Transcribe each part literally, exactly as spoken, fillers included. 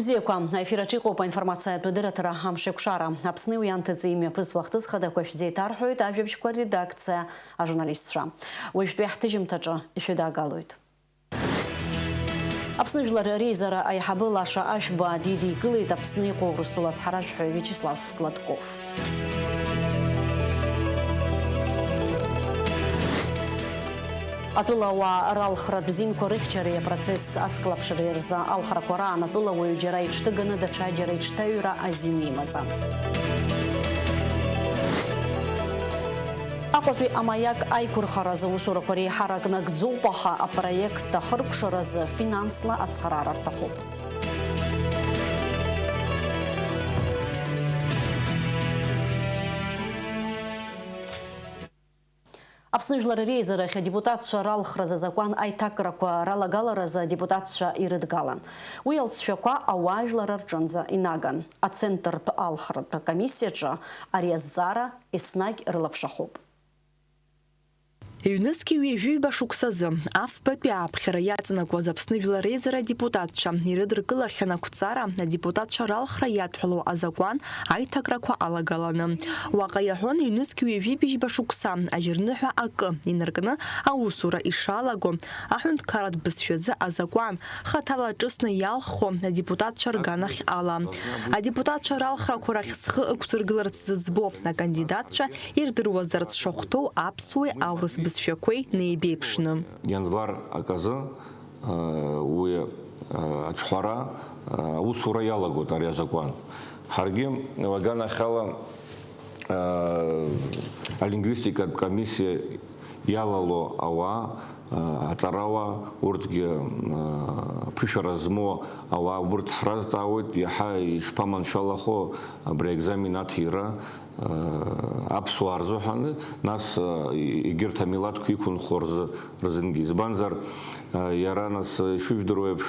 Бзиақәа, аефир аҿы иҟоуп аинформациатә дырраҭара Амшеикәшара. Аԥсни уи анҭыҵи имҩаԥысуа ахҭыс хадақәа шәзеиҭарҳәоит ажәабжьқәа редакциа ажурналистцәа. Уажәтәи ҳҭыжьымҭаҿы ишәыдаагалоит. Аԥсны Жәлар Реизара аиҳабы Лаша Ашәба дидикылеит Аԥсны иҟоу Урыстәыла ацҳаражәҳәаҩ Виачеслав Гладков. Атәылауаа ралхратә зинқәа рыхьчареи апроцесс ацклаԥшреи рзы алхрақәа раан атәылауаҩ џьара иҽҭыганы, даҽаџьара иҽҭаҩра азин имаӡам. Аҟәатәи амаиак аиқәырхаразы аусурақәа реиҳарак нагӡоуп, аха апроект ахыркәшаразы финансла ацхыраара рҭахуп. Аԥсны Жәлар Реизарахь адепутатцәа ралхразы азакәан аиҭакрақәа ралагаларазы адепутатцәа ирыдгалан. Уи алҵшәақәа ауаажәлар рҿынӡа инаган. Ацентртә алхратә комиссиаҿы ари азҵаара еснагь рылаԥшахоуп. Ҩнызқьи ҩажәи ҩба шықәсазы, афбатәи ааԥхьара иаҵанакуаз Аԥсны Жәлар Реизара адепутатцәа ирыдыркылахьан ақәҵара, адепутатцәа ралхра иадҳәалоу азакәан аиҭакрақәа алагаланы. Уаҟа иаҳәон ҩнызқьи ҩажәи быжьба шықәса ажьырныҳәа акы инаркны аусура ишалаго, аҳәынҭқарратә бызшәазы азакәан, хаҭала ҿыцны иалххо адепутатцәа рганахь ала. Адепутатцәа ралхрақәа рахь зхы ықәзыргыларц зыӡбо акандидатцәа ирдыруазарц шахәҭоу аԥсуеи аурыс бызшәақәеи неибеиԥшны. Ианвар аказы, уи аҿҳәара, аусура иалагоит ари азакәан. Ҳаргьы аганахьала алингвистикатә комиссиа иалало ауаа, аҵарауаа, урҭгьы ԥышәара змоу ауаа, урҭ ҳразҵаауеит, иаҳа ишԥаманшәалахо абри аекзамен аҭира аԥсуаа рзыҳәан, нас егьырҭ амилаҭқәа иқәынхо рзы, рзынгьы. Избанзар, иара, нас, ишыжәдыруа еиԥш,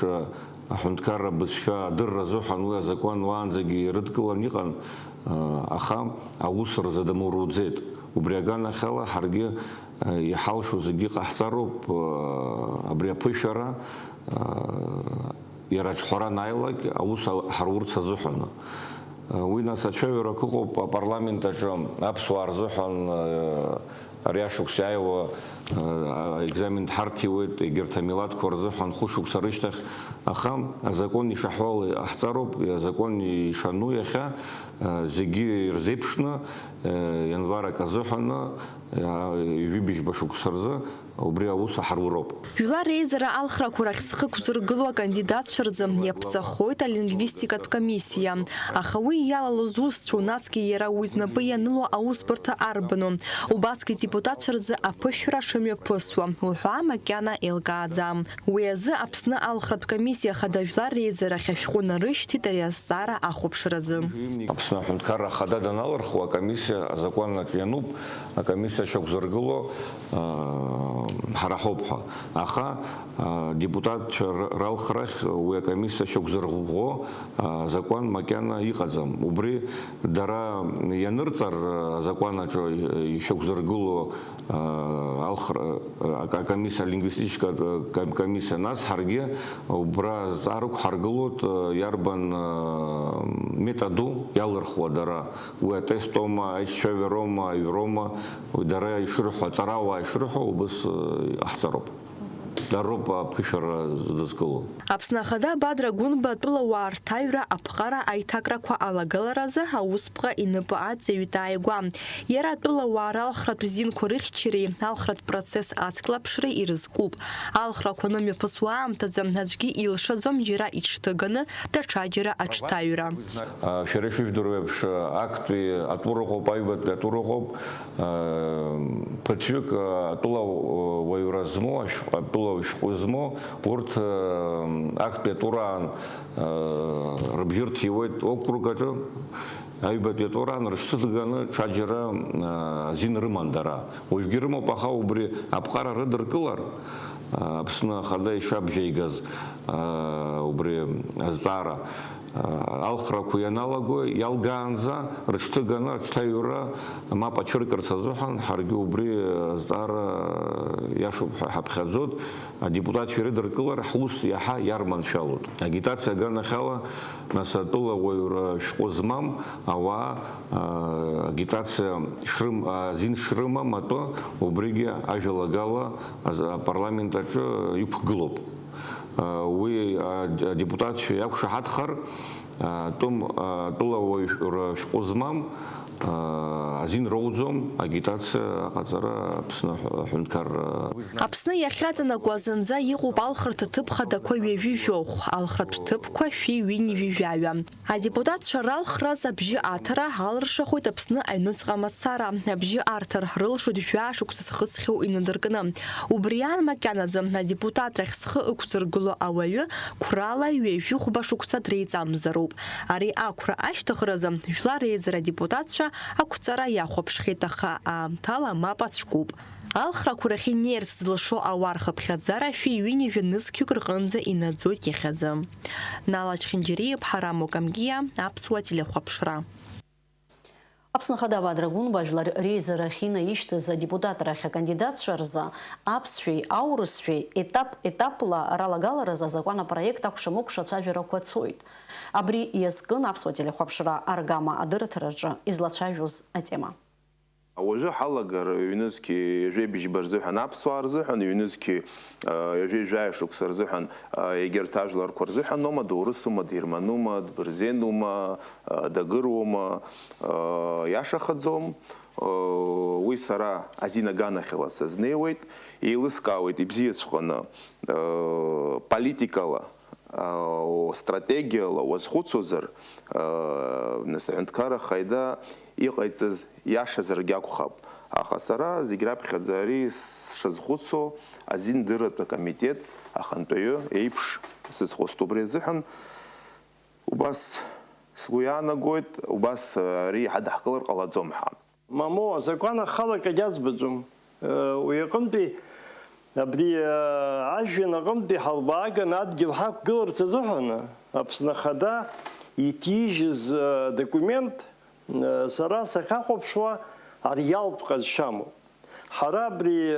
аҳәынҭқарра бызшәа адырра азыҳәан уи азакәан уаанӡагьы ирыдкылан иҟан, аха аус рзы дамоуруӡеит. Убри аганахьала ҳаргьы иҳалшо зегьы ҟаҳҵароуп, абри аԥышәара, иара аҿҳәара анааилак аус ҳарурц азыҳәан. Уи, нас, ацәажәарақәа ыҟоуп апарламент аҿы аԥсуаа рзыҳәан. Ари ашықәс иааиуа, а, аекзамен дҳарҭиуеит, егьырҭ амилаҭқәа рзыҳәан хәышықәса рышьҭахь, аха азакәан ишаҳәо ала иҟаҳҵароуп, азакәан ишану иахьа, а, зегьы ирзеиԥшны, а, ианвар акы азыҳәаны, а, ҩажәи быжьба шықәса рзы убри аус аҳаруроуп. Жәлар реизара алхрақәа рахь зхы ықәзыргыло акандидатцәа рзы иаԥҵахоит алингвистикатә комиссиа. Аха уи иалалоз усцәоу, насгьы иара уи знапы ианыло аусбарҭа арбану? Убасгьы адепутатцәа рзы аԥышәара шымҩаԥысуа уҳәа макьана еилкааӡам. Уи азы Аԥсны алхратә комиссиа ахада Жәлар реизарахь ашәҟәы нарышьҭит ари азҵаара ахәаԥшразы. Аԥсны Аҳәынҭқарра Ахада даналырхуа, акомиссиа азакәанаҿ иануп, акомиссиа шьақәзыргыло, аа, ҳара ҳоуп ҳәа. Аха, аа, депутатцәа р-, ралхрахь уи акомиссиа шьақәзырӷәӷәо, аа, закәан макьана иҟаӡам. Убри дара ианырҵар, аа, азакәанаҿы ишьақәзыргыло, аа, алхра, аа, ака-, акомиссиа, алингвистическа, аа, ком-, комиссиа, нас ҳаргьы убра азҵаара ықәҳаргылоит, аа, иарбан, аа, методу иалырхуа дара. Уи атестома, аиҿцәажәароума, аҩрома, уи дара ишырҳәо, аҵарауаа ишырҳәо, убыс, э, иҟаҳҵароуп. Дара роуп аԥышәара зыдызкыло. Аԥсны Ахада Бадра Гәынба атәылауаа рҭаҩра аԥҟара аиҭакрақәа алагаларазы аусԥҟа инапы аҵаҩит ааигәа. Иара атәылауаа ралхратә зинқәа рыхьчареи алхратә процесс ацклаԥшреи ирызкуп. Алхрақәа анымҩаԥысуа аамҭазы аӡәгьы илшаӡом џьара иҽҭыганы, даҽаџьара аҽҭаҩра. А, шәара ишыжәдыруа еиԥш, актәи атур ыҟоуп, аҩбатәи атур ыҟоуп. А, ԥыҭҩык, а, атәыла, а, уаҩра змоу, ашә-, атәыла ашәҟәы змоу, урҭ, а, актәи атураан, а, рыбжьы рҭиуеит округ аҿы. Аҩбатәи атураан рыҽҭыганы ҽаџьара, а, азин рыман дара. Уажәгьы рымоуп, аха убри аԥҟара рыдыркылар, а, Аԥсны Ахада ишабжьеигаз, а, убри азҵаара, Алхрақәа ианалаго, иалгаанӡа рыҽҭыганы, рыҽҭаҩра мап ацәыркырц азыҳәан, ҳаргьы убри азҵаара иашоуп ҳәа ҳаԥхьаӡоит. Адепутатцәа ирыдыркылар, ҳус иаҳа иарманшәалоит. Агитациа аганахьала, нас, атәыла уаҩра шәҟәы змам ауаа, а, агитациа шрым-, азин шрымам атәы, убригьы ажәалагала аз-, апарламент аҿы иқәгылоуп. Уи адепутатцәа иақәшаҳаҭхар, атәым, атәылауаҩра шәҟәы змам, азин роуӡом агитациа аҟаҵара Аԥсны аҳәынҭқарра. Аԥсны иахьаҵанакуа зынӡа иҟоуп алхратә ҭыԥ хадақәа ҩажәи жәохә, алхратә ҭыԥқәа шәи ҩынҩажәи жәаҩа. Адепутатцәа ралхраз абжьы аҭара алыршахоит Аԥсны аҩныҵҟа мацара. Абжьы арҭар рылшоит жәаа шықәса зхыҵхьоу инадыркны. Убри аан макьанаӡа адепутатрахь зхы ықәзыргыло ауаҩы қәрала ҩажәи хәба шықәса дреиҵамзароуп. Ари ақәра ашьҭыхразы Жәлар Реизара адепутатцәа ақәҵара иахәаԥшхьеит, аха аамҭала мап ацәкуп. Алхрақәа рахь инеирц зылшо ауаа рхыԥхьаӡара шәи ҩынҩажәа нызқьҩык рҟынӡа инаӡоит иахьазы. Нала Чхинџьариа-иԥҳа, Рамо Камгиа, Аԥсуа телехәаԥшра. Аԥсны Ахада Бадра Гәынба Жәлар Реизарахь инаишьҭыз адепутатрахь акандидатцәа рзы аԥсшәеи аурысшәеи етап-етапла ралагаларазы азакәан апроект акәша-мыкәша ацәажәарақәа цоит. Абри иазкын Аԥсуа телехәаԥшра аргама адырраҭараҿы излацәажәоз атема. Уажәы ҳалагар, ҩнызқьи жәеибжьба рзыҳәан, аԥсуаа рзыҳәан, ҩнызқьи, а, ҩажәи жәаҩа шықәса рзыҳәан, а, егьырҭ ажәларқәа рзыҳәаноума, доурысума, дгерманума, дбырзенума, а, дагыруама, а, иашахаӡом. А, уи сара азин аганахьала сазнеиуеит, еилыскаауеит ибзиаҵәҟьаны, а, политикала, а, стратегиала уазхәыцуазар, а, нас аҳәынҭқарра хаида иҟаиҵаз иашазаргь акәхап. Аха сара зегь раԥхьаӡа ари сшазхәыцуа азиндырратә акомитет ахантәаҩы еиԥш сызхәыцт. Убри азыҳәан убас сгәы иаанагоит, убас ари ҳадаҳкылар ҟалаӡом ҳәа. Мамоу, азакәан ахала акагь аӡбаӡом. Уи аҟынтәи, абри, ажәҩан аҟынтәи ҳалбааганы адгьыл ҳақәгыларц азыҳәан, Аԥсны Ахада иҭижьыз документ, сара сахьахәаԥшуа, ариалтә ҟазшьамоуп. Ҳара абри,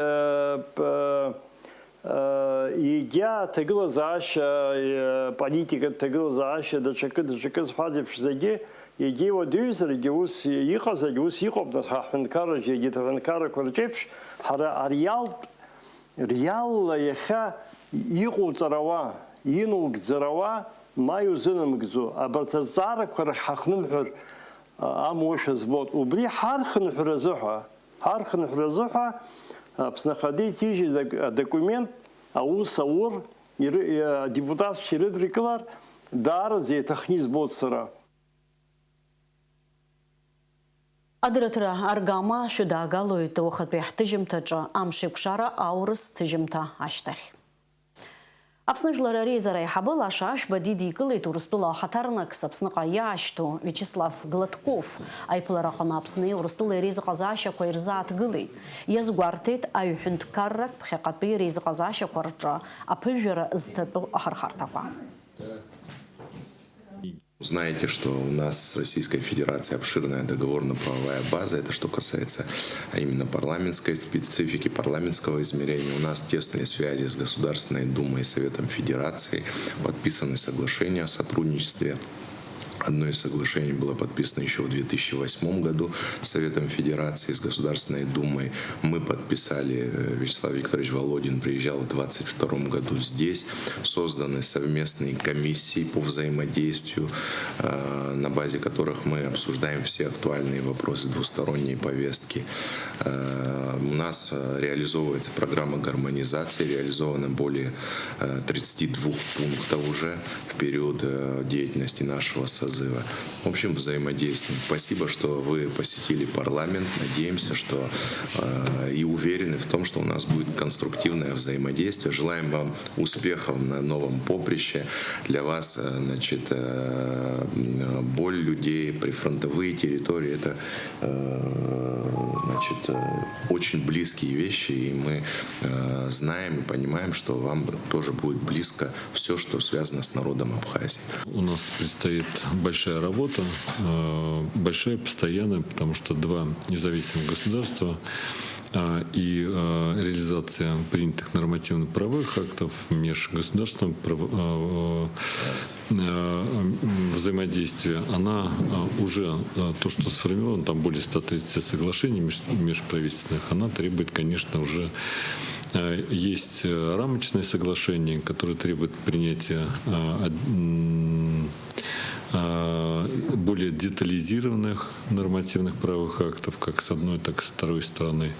Егьа аҭагылазаашьа, политикатә ҭагылазаашьа, даҽакы, даҽакы зҳәаз еиԥш зегьы, егьа иуадаҩзаргьы, ус иҟазаргьы, ус иҟоуп, нас, ҳа ҳҳәынҭқарраҿы, егьырҭ аҳәынҭқаррақәа рҿеиԥш, ҳара ареалтә, реалла иахьа иҟоуҵарауа, инугӡарауа, ма иузынамгӡо, абарҭ азҵаарақәа рахь ҳахнымҳәыр, а, амуашәа збоит. Убри ҳархынҳәразы ҳәа, Ҳархынҳәразы ҳәа Аԥсны Ахада иҭижьыз ак-, адокумент аус аур иры-, адепутатцәа ирыдыркылар даараӡа иаҭахны избоит сара. Адырраҭара аргама шәыдаагалоит уахатәи ҳҭыжьымҭаҿы, амшеикәшара аурыс ҭыжьымҭа ашьҭахь. Аԥсны Жәлар Реизара аиҳабы Лаша Ашәба дидикылеит Урыстәыла ахаҭарнакс Аԥсныҟа иаашьҭу Виачеслав Гладков. Аиԥылараҟны Аԥсни Урыстәылеи реизыҟазаашьақәа ирзааҭгылеит. Иазгәарҭеит аҩ-ҳәынҭқаррак ԥхьаҟатәи реизыҟазаашьақәа рҿы аԥыжәара зҭатәу ахырхарҭақәа. Знаете, что у нас с Российской Федерацией обширная договорно-правовая база. Это что касается, а именно, парламентской специфики, парламентского измерения. У нас тесные связи с Государственной Думой и Советом Федерации. Подписаны соглашения о сотрудничестве. Одно из соглашений было подписано ещё в две тысячи восьмом году с Советом Федерации, с Государственной Думой. Мы подписали, э, Вячеслав Викторович Володин приезжал в двадцать втором году здесь. Созданы совместные комиссии по взаимодействию, э, на базе которых мы обсуждаем все актуальные вопросы двусторонней повестки. Э, у нас, э, реализовывается программа гармонизации, реализовано более, э, тридцати двух пунктов уже в период, э, деятельности нашего со-, отзывы, общим взаимодействием. Спасибо, что вы посетили парламент. Надеемся, что э, и уверены в том, что у нас будет конструктивное взаимодействие. Желаем вам успехов на новом поприще. Для вас, э, значит, э, боль людей, прифронтовые территории, это, э, значит, э, очень близкие вещи, и мы э, знаем и понимаем, что вам тоже будет близко все, что связано с народом Абхазии. У нас предстоит большая работа, э, большая, постоянная, потому что два независимых государства, а, и э, реализация принятых нормативно-правовых актов, межгосударственного прав- э, э, взаимодействия, она э, уже, э, то, что сформировано, там более ста тридцати соглашений меж- межправительственных, она требует, конечно, уже э, есть э, рамочные соглашения, которые требуют принятия э, од- м, э, более детализированных нормативных правовых актов, как с одной, так и с второй стороны.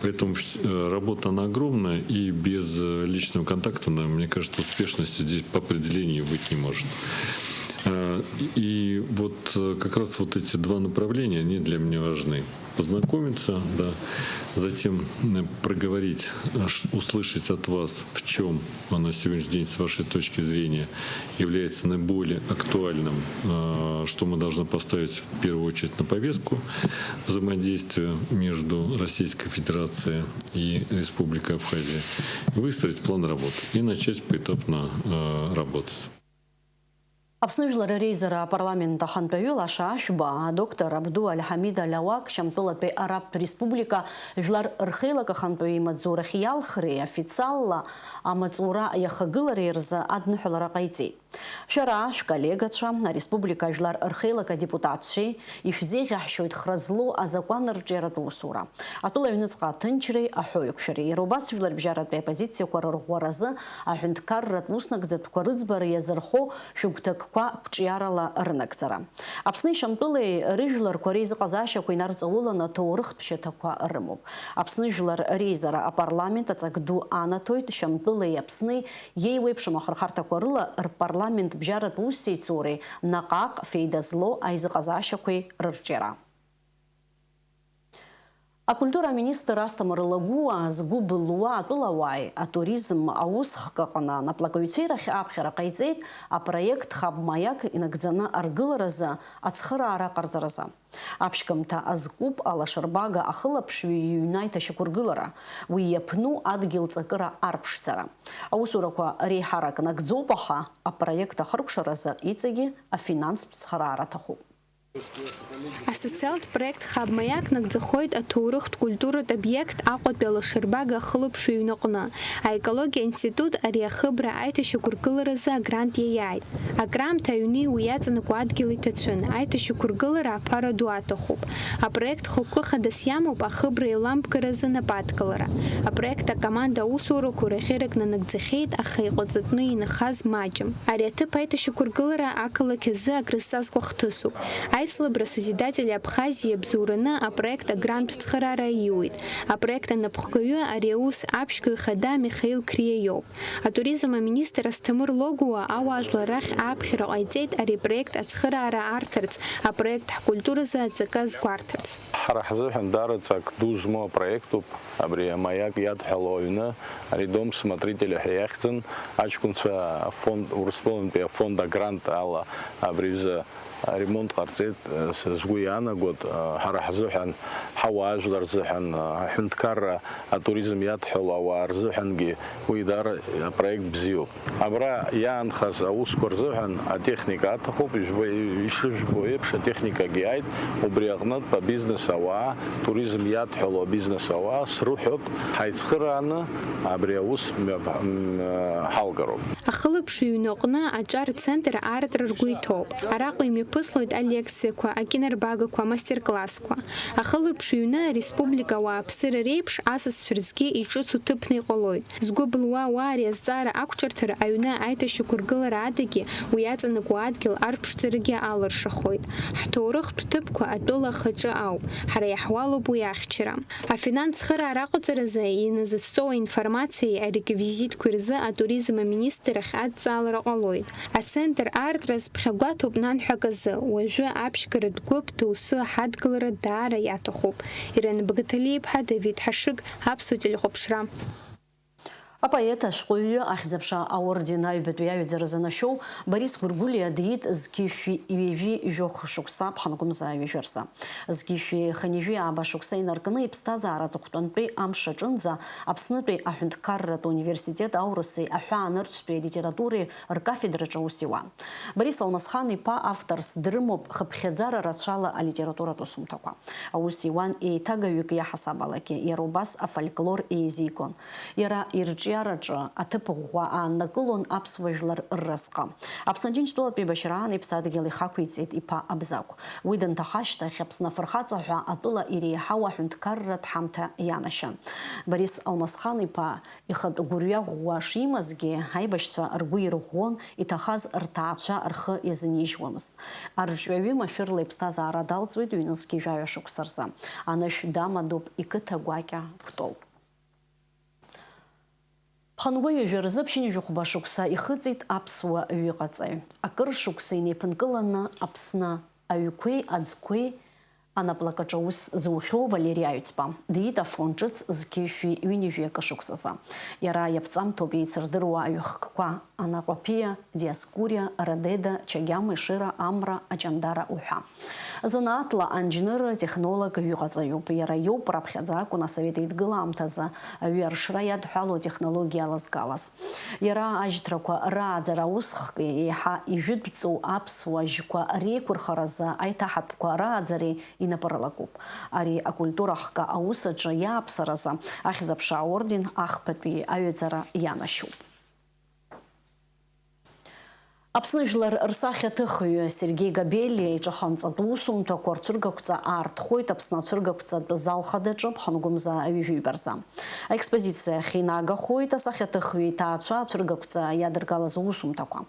Поэтому вс- э, работа, она огромная, и без э, личного контакта, она, мне кажется, успешности здесь по определению быть не может. Э, И вот э, как раз вот эти два направления, они для меня важны. Познакомиться, да, затем э, проговорить, э, ш- услышать от вас, в чем на сегодняшний день, с вашей точки зрения, является наиболее актуальным, э, что мы должны поставить в первую очередь на повестку взаимодействия между Российской Федерацией и Республикой Абхазия, выстроить план работы и начать поэтапно э, работать. Аԥсны Жәлар Реизара апарламент ахантәаҩы Лаша Ашәба, адоктор Абду Аль-Ҳамид Аль-Ауак, Шьамтәылатәи Арабтә Республика Жәлар Рхеилак ахантәаҩы имаҵзурахь иалхреи официалла амаҵура иахагылареи рзы адныҳәалара ҟаиҵеит. Шәара, шәколлегацәа, ареспублика Жәлар Рхеилак адепутатцәеи ишәзеиӷьаҳшьоит хра злоу азакәан рҿиаратә усура, атәыла аҩныҵҟа аҭынчреи аҳәоуеиқәшәареи, иара убас жәларбжьаратәи апозициақәа рырӷәӷәаразы аҳәынҭқарратә уснагӡатәқәа рыӡбара иазырхо шәыгәҭакқәа қәҿиарала рынагӡара. Аԥсни Шьамтәылеи рыжәларқәа реизыҟазаашьақәа инарҵауланы аҭоурыхтә шьаҭақәа рымоуп. Аԥсны Жәлар Реизара апарламент аҵак ду анаҭоит Шьамтәылеи Аԥсни иеиуеиԥшым ахырхарҭақәа рыла рпарламент бжьаратә усеицуреи наҟ-ааҟ феида злоу аизыҟазаашьақәеи рырҿиара. Акультура аминистр Асҭамыр Лагәуа згәы былуа атәылауааи атуризм аусхк аҟны анаплакҩцәеи рахь аԥхьара ҟаиҵеит апроект Хаб Маиак инагӡаны аргыларазы ацхыраара ҟарҵаразы. Аԥшьгамҭа азкуп алашарбага ахылаԥшҩы иҩны аиҭашьақәыргылара, уи иаԥну адгьыл ҵакыра арԥшӡара. Аусурақәа реиҳарак нагӡоуп, аха апроект ахыркәшаразы иҵегьы афинанстә цхыраара аҭахуп. Асоциалтә проект Хаб Маиак нагӡахоит аҭоурыхтә культуратә обиект Аҟәатәи алашарбага ахылаԥшҩы иҩнаҟны. Аекологиа институт ари ахыбра аиҭашьақәыргыларазы агрант иаиааит. Акраамҭа аҩни уи иаҵанакуа адгьыли ҭацәын, аиҭашьақәыргылара аԥара ду аҭахуп. Апроект хықәкы хадас иамоуп ахыбра еиламбгаразы анападкылара. Апроект акоманда аусурақәа рахьырак нанагӡахьеит, аха иҟаҵатәны инхаз маҷым. Ари аҭыԥ аиҭашьақәыргылара ақалақь азы акрызҵазкуа хҭысуп. Аицлабра Созидатели Абхазии иабзоураны апроект агрантә цхыраара аиуеит. Апроект анапхгаҩы ари аус аԥшьгаҩ хада Михаил Криа иоуп. Атуризм аминистр Асҭамыр Логуа ауаажәлар рахь ааԥхьара ҟаиҵеит ари апроект ацхыраара арҭарц, апроект ҳкультуразы аҵакы азгәарҭарц. Ҳара ҳзыҳәан даараӡа ак ду змоу апроектуп, абри амаиак иадҳәало аҩны, ари Дом смотрителя ҳәа иахьӡын, аҷкәынцәа афонд, Урыстәылантәи афонд агрант ала абри аҩыза аремонт ҟарҵеит, сгәы иаанагоит, ҳара ҳзыҳәан, ҳауаажәлар рзыҳәан, аҳәынҭқарра атуризм иадҳәало ауаа рзыҳәангьы уи даара апроект бзиоуп. Абра иаанхаз аусқәа рзыҳәан атехника аҭахуп, ишәбо-, ишыжәбо еиԥш, атехникагьы иааит, убри аҟнытә абизнес ауаа, туризм иадҳәало абизнес ауаа срыҳәоит, ҳаицхырааны абри аус мҩаԥ-, м, ҳалгароуп. Ахылаԥшҩы иҩнаҟны аҿар центр аартра ргәы иҭоуп. Араҟа имҩаԥыслоит алекциақәа, акинорбагақәа, амастер-классқәа. Ахылаԥшҩы иҩны ареспублика ауааԥсыра реиԥш асасцәа рзгьы иҿыцу ҭыԥны иҟалоит. Згәы былуа ауаа ари азҵаара ақәҿырҭыр, аҩны аиҭашьақәыргылара адагьы уи иаҵанакуа адгьыл арԥшӡарагьы алыршахоит. Ҳҭоурыхтә ҭыԥқәа атәыла ахаҿы ауп. Ҳара иаҳуалуп уи ахьчара. Афинанс цхыраара аҟаҵаразы иназыцҵоу аинформациеи ареквизитқәеи рзы атуризм аминистррахь адҵаалара ҟалоит. Ацентр аартра зыԥхьагәаҭоуп нанҳәа акы Уажәы аԥшьгаратә гәыԥ доусы ҳадгылара даара иаҭахуп. Ирена Багаҭалиа-иԥҳа, Давид Ҳашыг, Аԥсуа телехәаԥшра. Апоет, ашәҟәыҩҩы, Ахьӡ-аԥша аорден аҩбатәи аҩаӡара занашьоу Борис Гәыргәлиа диит зқьи шәи ҩажәи жәохә шықәса ԥхынгәымза ҩажәа рзы. Зқьи шәи хынҩажәи ааба шықәса инаркны иԥсҭазаара аҵыхәтәантәи амш аҿынӡа Аԥснытәи аҳәынҭқарратә университет аурыси аҳәаанырцәтәи алитературеи ркафедраҿы аус иуан. Борис Алмасхан-иԥа авторс дрымоуп хыԥхьаӡара рацәала алитературатә усумҭақәа. Аус иуан еиҭагаҩык иаҳасабалагьы, иара убас афольклор еизигон. Иара ирҿиараҿы аҭыԥ ӷәӷәа ааннакылон аԥсуа жәлар рразҟы. Аԥсны Џьынџьтәылатәи еибашьраан иԥсадгьыл ихақәиҵеит иԥа Абзагә. Уи данҭаха ашьҭахь, Аԥсны афырхаҵа ҳәа атәыла иреиҳау аҳәынҭқарратә ҳамҭа ианашьан. Борис Алмасхан-иԥа ихатә гәырҩа ӷәӷәа шимазгьы, аибашьцәа ргәы ирӷәӷәон, иҭахаз рҭаацәа рхы иазынижьуамызт. Арҿиаҩы машәырла иԥсҭазаара далҵуеит ҩнызқьи жәаҩа шықәса рзы. Анышә дамадоуп иқыҭа гәакьа Кәтол. Ԥхынгәы ҩажәа рзы ԥшьынҩажәи хәба шықәса ихыҵит аԥсуа ҩыҟаҵаҩ. Акыр шықәса инеиԥынкыланы Аԥсны аҩқәеи аӡқәеи анаплакаҿы аус зухьоу Валери Аҩӡба диит афронт ҿыц зқьи шәи ҩынҩажәи акы шықәсазы. Иара иаԥҵамҭоуп еицырдыруа аҩахкқәа Анаҟәаԥиа, Диоскуриа, Радеда, Чагьама, Ешыра, Амра, Аҷандара уҳәа. Занааҭла анџьныр-технолог ҩыҟаҵаҩуп. Иара иоуп раԥхьаӡа акәын Асовет Еидгыла аамҭазы аҩы аршра иадҳәалоу атехнологиа алазгалаз. Иара ажьҭрақәа рааӡара аусхки еиҳа ижәытәӡоу аԥсуа жьқәа реиқәырхаразы аиҭаҳатәқәа рааӡареи инапы рылакуп. Ари акультура хкы аус аҿы иааԥсаразы Ахьӡ-аԥша аорден ахԥатәи аҩаӡара ианашьоуп. Аԥсны жәлар рсахьаҭыхҩы Сергеи Габелиа иҿаханҵатәу усумҭақәа рцәыргақәҵа аартхоит Аԥсны ацәыргақәҵатә зал хадаҿы ԥхынгәымза ҩажәи ҩба рзы. Аекспозициа ахь инагахоит асахьаҭыхҩы иҭаацәа ацәыргақәҵа иадыргалаз усумҭақәа.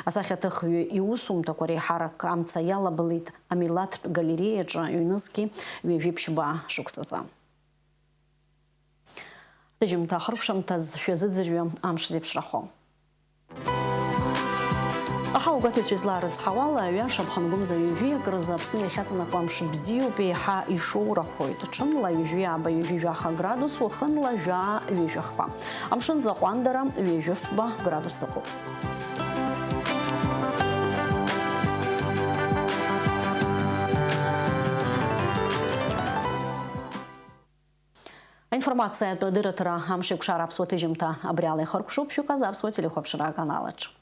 Асахьаҭыхҩы иусумҭақәа реиҳарак амца иалаблит амилаҭтә галереиаҿы ҩнызқьи ҩажәи ԥшьба шықәсазы. Аҭыжьымҭа ахыркәшамҭаз шәазыӡырҩы амш зеиԥшрахо. Аҳауагәаҭаҩцәа излаарыцҳауала, аҩаша ԥхынгәымза ҩажәи акы рзы Аԥсны иахьаҵанакуа амш бзиоуп, еиҳа ишоурахоит. Ҽынла ҩажәи ааба, ҩажәи жәаха градус, уахынла жәаа, ҩажәи хԥа. Амшын аӡы аҟәандара ҩажәи фба градус ыҟоуп. Аинформациатә адырраҭара Амш еиқәшара аԥсуа ҭыжьымҭа абри ала ихыркәшоуп, шәыҟаз аԥсуа телехәаԥшра аканалаҿ.